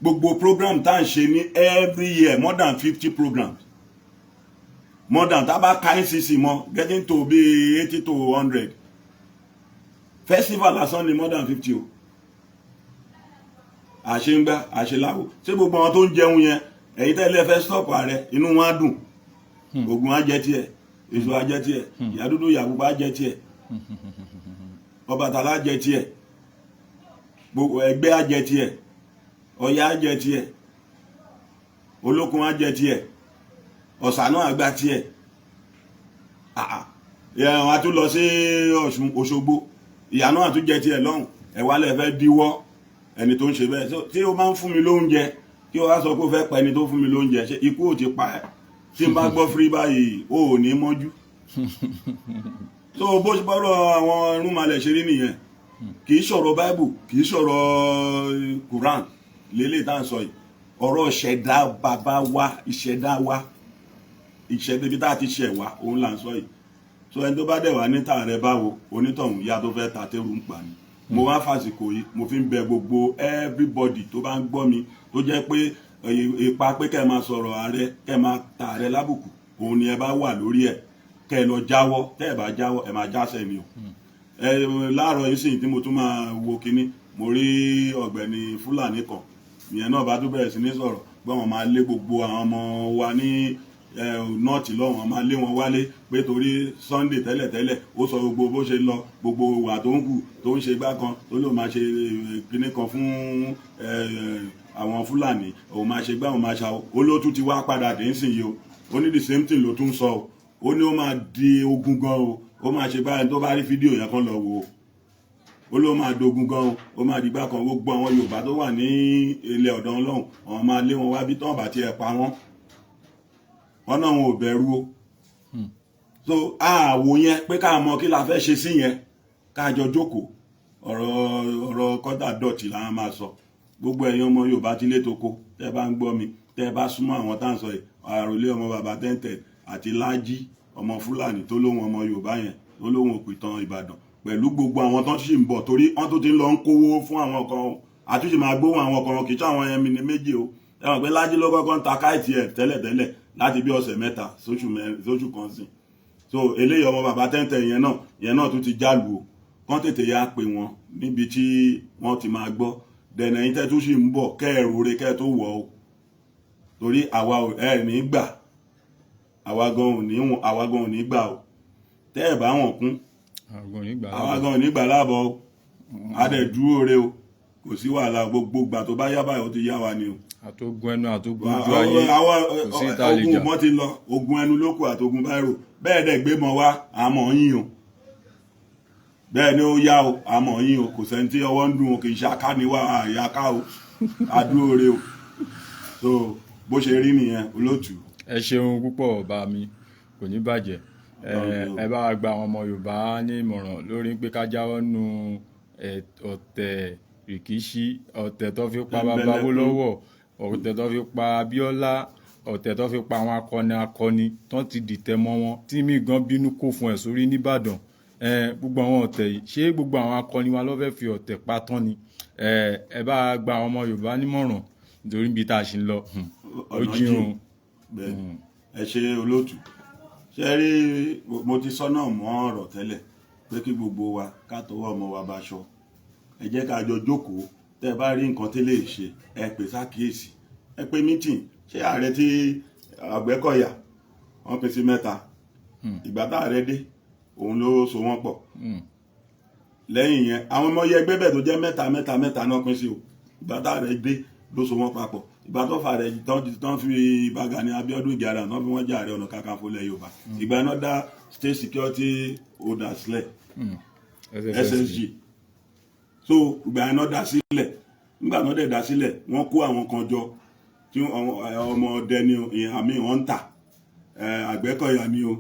Gbogbo program tá à ń ṣe ní every year, more than 50 programs, more than, tá a bá ka NCC mọ́, getting to be 80 to 100 festival lásán ni, more than 50 o. Àṣeǹgbá àṣeláwo, ṣé gbogbo àwọn tó ń jẹun yẹn, ẹ̀yin tẹ́lẹ̀ fẹ́ stop ààrẹ, inú wọn á dùn? Ògùn á jẹ tiẹ̀, èso á jẹ tiẹ̀, ìyá dúdú, ìyá pupa á jẹ tiẹ̀, Ọbàtálá á jẹ tiẹ̀, gbogbo ẹgbẹ́ á jẹ tiẹ̀, Ọya á jẹ tiẹ̀, Olókun á jẹ tiẹ̀, Ọ̀sánà àgbà tiẹ̀, wọn á tún lọ sí Ọ̀ṣun Òṣogbo, ìyá náà tún jẹ tiẹ̀ lọ́hùn. Ẹ̀ wá lẹ̀ fẹ́ díwọ́ ẹni tó ń ṣe bẹ́ẹ̀ tí ó máa ń fún mi lóúnjẹ, kí o wá sọ pé ó fẹ́ pa ẹni tó fún mi lóúnjẹ. Ṣé ikú ò ti pa ẹ́? Tí n bá gbọ́ fírí báyìí, ó ò ní mọ́jú. So bó ṣe bọ́rọ̀ àwọn irúnmalẹ̀ ṣe rí nìyẹn. Kì í sọ̀rọ̀ Bible, kì í sọ̀rọ̀ Quran lélẹ̀ tá à ń sọ yìí. Ọ̀rọ̀ ìṣẹ̀dá bàbá wa, ìṣẹ̀dá wa, ìṣẹ̀dá ibi tá a ti ṣẹ̀ wá, òun là ń sọ yìí. So ẹni tó bá dẹ̀ wá níta rẹ báwo, onítọ̀hún yá tó fẹ́ ta tẹ́rù ń pa ni. Mo wá fàsìkò yìí, mo fi ń bẹ gbogbo everybody tó bá ń gbọ́ mi, tó jẹ́ pé ipa pé kẹ́ ẹ máa sọ̀rọ̀ ààrẹ, kẹ́ ẹ máa ta ààrẹ lábùkù, òun ni ẹ bá wà lórí ẹ̀, kẹ́ ẹ lọ jáwọ́. Tẹ́ ẹ bá jáwọ́, ẹ máa jásẹ̀ ni o. Ẹ láàárọ̀ yìí sì tí mo tún máa wo kinní, mo rí ọ̀gbẹ́ni Fúlàní kan, ìyẹn náà bá tún bẹ̀rẹ̀ sí ní sọ̀rọ̀ pé wọ́n máa lé gbogbo àwọn ọmọ wa ní North lọ́wọ́n, wọ́n máa lé wọn wálé, pé torí Sunday tẹ́lẹ̀tẹ́lẹ̀ ó sọ gbogbo bó ṣe lọ, gbogbo ìwà tó ń hù, tó ń ṣe gbá kan, tó ló máa ṣe kinní kan fún àwọn Fúlàní, òun máa ṣe gbá, òun máa ṣe àwọn. Ó ló tún ti wá padà dé nísìnyí o. Ó ní the same thing ló tún sọ o. Ó ní ó máa di ogun gan o, ó máa ṣe báyìí. Tó bá rí fídíò yẹn kan lọ wò ó, ó ló máa dogun gan o, ó máa dìgbà kan. Gbogbo àwọn Yorùbá tó wà ní ilẹ̀ ọ̀dọ̀ Ọlọ́run, àwọn máa lé wọn wá bí tán bá tiẹ̀ pa wọ́n. Wọn náà, wọn ò bẹ̀rù o. So àwò yẹn pé ká mọ kí la fẹ́ ṣe sí yẹn, ká jọ jókòó. Ọ̀rọ̀ kọ́tà dọ̀tí làwọn máa sọ. Gbogbo ẹ̀yin ọmọ Yorùbá tí lé toko, tẹ́ bá ń gbọ́ mi, tẹ́ bá súnmọ́ àwọn tá à ń sọ yìí, Àròlé ọmọ bàbá tẹ́ǹtẹ̀ àti Lájí ọmọ Fúlàní tó lóhun ọmọ Yorùbá yẹn, tó lóhun òpìtàn Ìbàdàn, pẹ̀lú gbogbo àwọn tó sì ń bọ̀, torí wọ́n tó ti ń lọ ń kówó fún àwọn kan o, àtúnṣe máa gbóhùn àwọn kan, kì í ṣe àwọn yẹn mi ní méjì o. Ẹ mọ̀ pé Lájí ló kọ́kọ́ ń ta káìtì ẹ̀ tẹ́lẹ̀tẹ́lẹ̀ láti bí ọ̀sẹ̀ 3 sóṣù kan sí. So eléyìí, ọmọ bàbá tẹ́ǹtẹ̀ yẹn náà tún ti jálù o. Kán tètè yá pè wọ́n níbi tí wọ́n ti máa gbọ́ dẹ̀nà. Yín tẹ́ tún sì ń bọ̀, kẹ́ ẹ̀ rúre kẹ́ ẹ tó wọ̀ o, torí àwa ẹ̀ ní gbà, àwa gan ò ní gbà o. Tẹ́ ẹ̀ bá wọn kún, àwa gan ò ní gbà láàbọ̀ o. A dẹ̀ dúró re o, kò sí wàhálà. Gbogbo gbà tó bá yá báyìí, ó ti yá wa ni o. Àtógun ẹnu, àtógun ojú ayé, kò sí ìta lè Ogun jà. Mọ́ ti lọ, ogun ẹnu ló kù àtogun báírò. Bẹ́ẹ̀ dẹ̀ gbé mọ́ wá, àmọ́ yín o. Bẹ́ẹ̀ ni ó yá o, àmọ́ yín o. Kò sẹ́ni tí ọwọ́ ń dùn o, kì í ṣe aká ni wá, àyàká o, adúró re o. So bó ṣe rí nìyẹn, olóòtú. Ẹ ṣeun púpọ̀, bá mi, kò ní bàjẹ́. Ẹ bá wa gba àwọn ọmọ Yorùbá ní ìmọ̀ràn lórí pé ká jáwọ́ nù ọ̀tẹ̀ rìkíṣí, ọ̀tẹ̀ tó fi pa bàbá Awólọ́wọ̀, ọ̀tẹ̀ tó fi pa Abíọ́lá, ọ̀tẹ̀ tó fi pa àwọn akọni akọni tó ti dìtẹ̀ mọ́ wọn, tí mí gan bínú kó fún ẹ̀ sórí nìbàdàn. Gbogbo àwọn ọ̀tẹ̀ yìí, ṣé gbogbo àwọn akọni wa ló fẹ́ fi ọ̀tẹ̀ pa tán ni? Ẹ bá gba àwọn ọmọ Yorùbá nímọ̀ràn, nítorí ibi tá a ṣì ń lọ, ó jìn o. Bẹ́ẹ̀, ẹ ṣe olóòtú. Ṣe rí, mo ti sọ náà mọ́ ọ̀rọ̀ tẹ́lẹ̀ pé kí gbogbo wa ká tọwọ́ ọmọ wa báṣọ. Ẹ jẹ́ ká jọ jókòó. Tẹ́ ẹ bá rí nǹkan tí lè ṣe, ẹ pè sákìyèsí, ẹ pè meeting. Ṣé ààrẹ tí Àgbẹ̀kọ̀yà wọ́n pín sí mẹ́ta, ìgbà tá ààrẹ dé, òun ló so wọ́n pọ̀. Lẹ́yìn yẹn, àwọn ọmọ ẹgbẹ́ bẹ́ẹ̀ tó jẹ́ mẹ́ta mẹ́ta mẹ́ta náà pín sí o. Ìgbà tá ààrẹ dé ló so wọ́n papọ̀. Ìgbà tó fà rẹ̀ tán fi Ìbà Gani Abíọ́dún Ìgè tán fi wọ́n jẹ́ Ààrẹ Ọ̀nà Kakanfò ilẹ̀ Yorùbá, ìgbà náà dá State Security Holders sílẹ̀, SSG. So ìgbà yẹn náà dá sílẹ̀. Nígbà náà dẹ̀ dá sílẹ̀, wọ́n kó àwọn kan jọ tí ọmọ ọdẹ ni o, àmì wọn ń tà, Àgbẹ̀kọ̀yà ni o,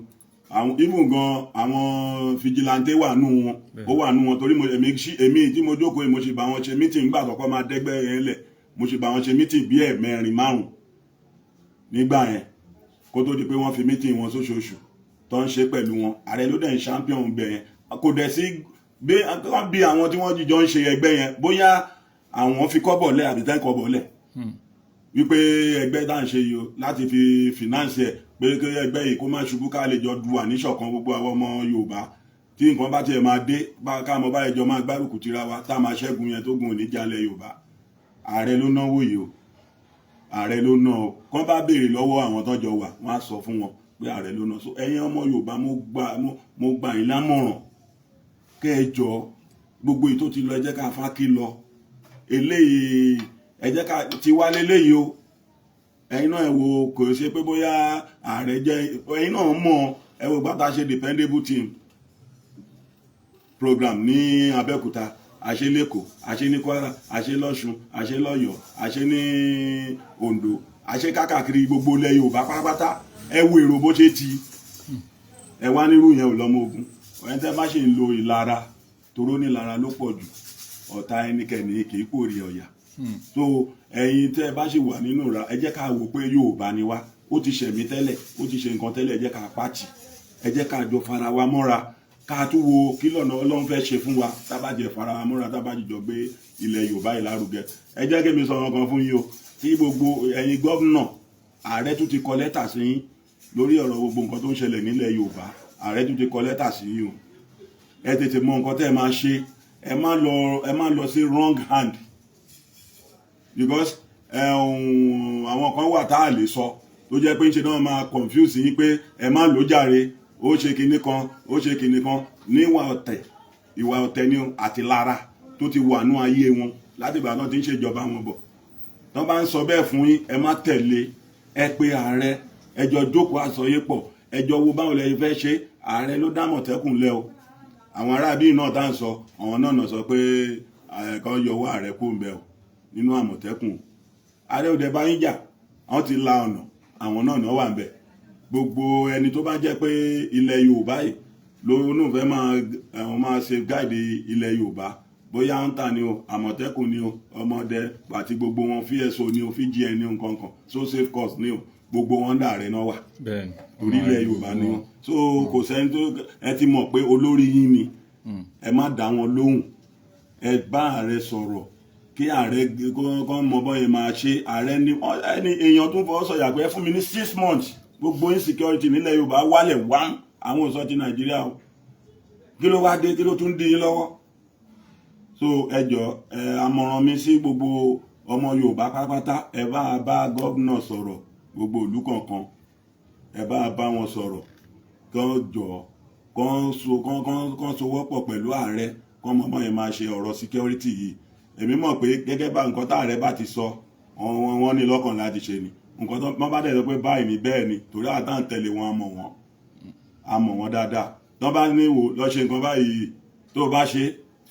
àwọn even gan àwọn vigilante wà nù wọn, ó wà nù wọn, torí èmi tí mo jókòó, mo ṣe bá wọn ṣe meeting nígbà tó kọ́ máa dẹ́gbẹ́ yẹn lẹ̀. Mo ṣe bá wọn ṣe meeting bí ẹ̀ẹ̀mẹrin márùn nígbà yẹn, kó tó di pé wọ́n fi meeting wọn sóṣooṣù tó ń ṣe pẹ̀lú wọn. Ààrẹ ló dẹ̀ ń champion bẹ̀ yẹn. Kò dẹ̀ sí bí àwọn tí wọ́n jíjọ ń ṣe ẹgbẹ́ yẹn, bóyá àwọn fi kọ́bọ̀ lẹ̀ àbí tẹ́ kọ́bọ̀ lẹ̀, wípé ẹgbẹ́ tá à ń ṣe yìí o, láti fi finance ẹ̀, pé kí ẹgbẹ́ yìí kó má ṣubú, ká lè jọ du àníṣọ̀kan gbogbo àwọn ọmọ Yorùbá, tí nǹkan bá tiẹ̀ máa dé ká mọ báyìí jọ máa gbárùkù tira wa, tá a máa ṣẹ́gun yẹn tó gun òní jalè Yorùbá. Ààrẹ ló náwó yìí o, ààrẹ ló ná o. Kán bá béèrè lọ́wọ́ àwọn tọ́jọ́ wà, wọ́n á sọ fún wọn pé ààrẹ ló ná. So ẹ̀yin ọmọ Yorùbá, mo gbà yín lámọ̀ràn kẹ́ ẹ jọ, gbogbo èyí tó ti lọ, ẹ jẹ́ ká fákí lọ. Eléyìí, ẹ jẹ́ ká ti wá léléyìí o. Ẹ̀yin náà ẹ wo, kò ṣe pé bóyá ààrẹ jẹ́, ẹ̀yin náà mọ̀. Ẹ wo gbàtà ṣe dependable team program ní Abẹ́òkúta, àṣẹ lẹ́kọ̀ọ́, àṣẹ ní Kwara, àṣẹ lọ́ṣun, àṣẹ lọ́yọ̀ọ́, àṣẹ ní Oǹdó, àṣẹ kákàkiri gbogbo ilẹ̀ Yorùbá pátápátá. Ẹ wo èrò bó ṣe ti ẹ wá nírú yẹn ò lọ́mọ ogun. Ẹni tẹ́ bá ṣe ń lo ìlara, toró ní ìlara ló pọ̀ jù, ọ̀tá ẹnikẹ́ni kì í pòrí ọ̀yà. So ẹ̀yin tẹ́ bá ṣe wà nínú ra, ẹ jẹ́ ká wò pé Yorùbá ni wá. Ó ti ṣẹ̀mí tẹ́lẹ̀, ó ti ṣe nǹkan tẹ́lẹ̀, ẹ jẹ́ ká pàtì, ẹ jẹ́ ká jọ fara wa mọ́ra. Ká tún wo kí lọ́nà Ọlọ́run fẹ́ ṣe fún wa, tábàjẹ́ fara wa múra, tábàjẹ́ gbé ilẹ̀ Yorùbá yìí lárugẹ. Ẹ jẹ́ kí mi sọ ọ̀kan fún yín o. Tí gbogbo ẹ̀yin gómìnà, ààrẹ tún ti kọ lẹ́tà sí yín lórí ọ̀rọ̀ gbogbo nǹkan tó ń ṣẹlẹ̀ nílẹ̀ Yorùbá. Ààrẹ tún ti kọ lẹ́tà sí yín o. Ẹ tètè mọ nǹkan tẹ́ ẹ máa ṣe. Ẹ má lọ sí wrong hand, because àwọn kan wà tá a lè sọ tó jẹ́ pé ń ṣe náà máa confuse yín pé ẹ má lò jàre. Ó ṣe kinní kan, ó ṣe kinní kan níwà ọ̀tẹ̀, ìwà ọ̀tẹ̀ ni àti lára tó ti wà nú ayé wọn láti ìgbà náà ti ń ṣèjọba wọn bọ̀. Tó bá ń sọ bẹ́ẹ̀ fún yín, ẹ má tẹ̀lé. Ẹ pé ààrẹ, ẹ jọ jókòó àsọyé pọ̀, ẹ jọ wo báwo lẹ fẹ́ ṣe. Ààrẹ ló dá Àmọ̀tẹ́kùn lẹ́ o. Àwọn aráabí náà tá à ń sọ, àwọn náà sọ pé kan yọwọ́ ààrẹ kó ń bẹ o nínú Àmọ̀tẹ́kùn. Ààrẹ òde bá yín jà, àwọn ti la ọ̀nà, àwọn náà wà ń bẹ. Gbogbo ẹni tó bá jẹ́ pé ilẹ̀ Yorùbá yìí ló nù fẹ́ máa ṣe guide ilẹ̀ Yorùbá, bóyá ń tà ní o, Àmọ̀tẹ́kùn ní o, ọmọdé àti gbogbo wọn, VSO ní o, VGN ní o, nǹkan kan, so safe course ní o, gbogbo wọn dà rẹ náà wà. Torí ilẹ̀ Yorùbá ni wọn. So kò sẹ́ni tó ẹ ti mọ̀ pé olórí yín ni, ẹ má dá wọn lóhùn. Ẹ bá ààrẹ sọ̀rọ̀ kí ààrẹ kọ́ mọ bọ́yẹn máa ṣe. Ààrẹ ní ẹni èèyàn tó ń fọwọ́ sọ̀yà pé ẹ fún mi ní 6 months, gbogbo insecurity nílẹ̀ Yorùbá wálẹ̀ wá. Àwọn òsọ ti Nàìjíríà o. Kí ló wá dé? Kí ló tún dín yín lọ́wọ́? So ẹ jọ, ẹ àmọ̀ràn mi sí gbogbo ọmọ Yorùbá pátápátá, ẹ bá bá gómìnà sọ̀rọ̀, gbogbo ìlú kọ̀ọ̀kan, ẹ bá bá wọn sọ̀rọ̀, kán jọ kán so kán kán kán sowọ́pọ̀ pẹ̀lú ààrẹ, kán mọ bọ́yẹn máa ṣe ọ̀rọ̀ security yìí. Èmi mọ̀ pé gẹ́gẹ́ bá nǹkan tá ààrẹ bá ti sọ, wọ́n ní lọ́kàn láti ṣe ni. Nǹkan tó wọ́n bá dẹ̀ sọ pé báyìí ni, bẹ́ẹ̀ ni, torí àtà ń tẹ̀lé wọn, a mọ̀ wọ́n, a mọ̀ wọ́n dáadáa. Tó bá ní wò lọ ṣe nǹkan báyìí, tó bá ṣe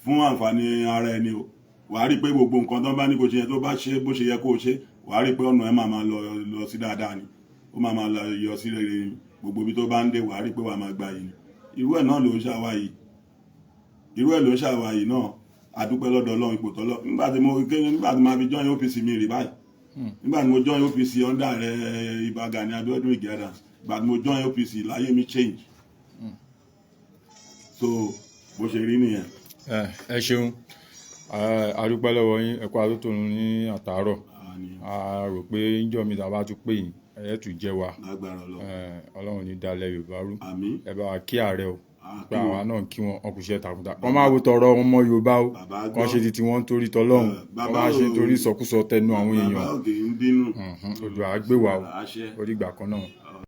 fún àǹfààní ara ẹni o, wàá rí i pé gbogbo nǹkan tó bá ní kó ṣe yẹn, tó bá ṣe bó ṣe yẹ kó ṣe, wàá rí i pé ọ̀nà ẹ̀ máa máa lọ lọ sí dáadáa ni, ó máa máa lọ yọ sí rere ni. Gbogbo ibi tó bá ń dé, wàá rí i pé wàá máa gba yìí ni. Irú ẹ̀ náà ló ń ṣàwá yìí, irú ẹ̀ ló ń ṣàwá yìí náà. Àdúpẹ́ lọ́dọ̀ Ọlọ́run, ipò tọ́lọ́. Nígbà tí mo fi join OPC mi rí báyìí, nígbà tí mo join OPC under rẹ̀, Ìbà Gani Abiodun Ige Adams, ìgbà tí mo join OPC láyé mi change. So bó ṣe rí nìyẹn. Ẹ ṣeun, a dúpẹ́ lọ́wọ́ yín. Ẹ kú atótónu ní àtàárọ̀. A rò pé níjọ́ mi tá a bá tún pè yín, ẹ tún jẹ́ wa. Lágbára Ọlọ́run. Ọlọ́run ní dalẹ̀ Yorùbá rú. Àmín. Ẹ bá wa kí ààrẹ o, pé kí àwa náà kí wọn ọkùnṣẹ́ takuntakun, wọ́n máa wo tọrọ ọmọ Yorùbá o. Bàbá kàn gbọ́. Ṣe ti tiwọn torí tọlọ́run. Bàbá wọ́n máa ṣe torí ìsọkúsọ tẹnu àwọn Bàbá èèyàn. òkè ń bínú. Odò àgbè wa o. Àṣẹ. Ó dìgbà kan náà.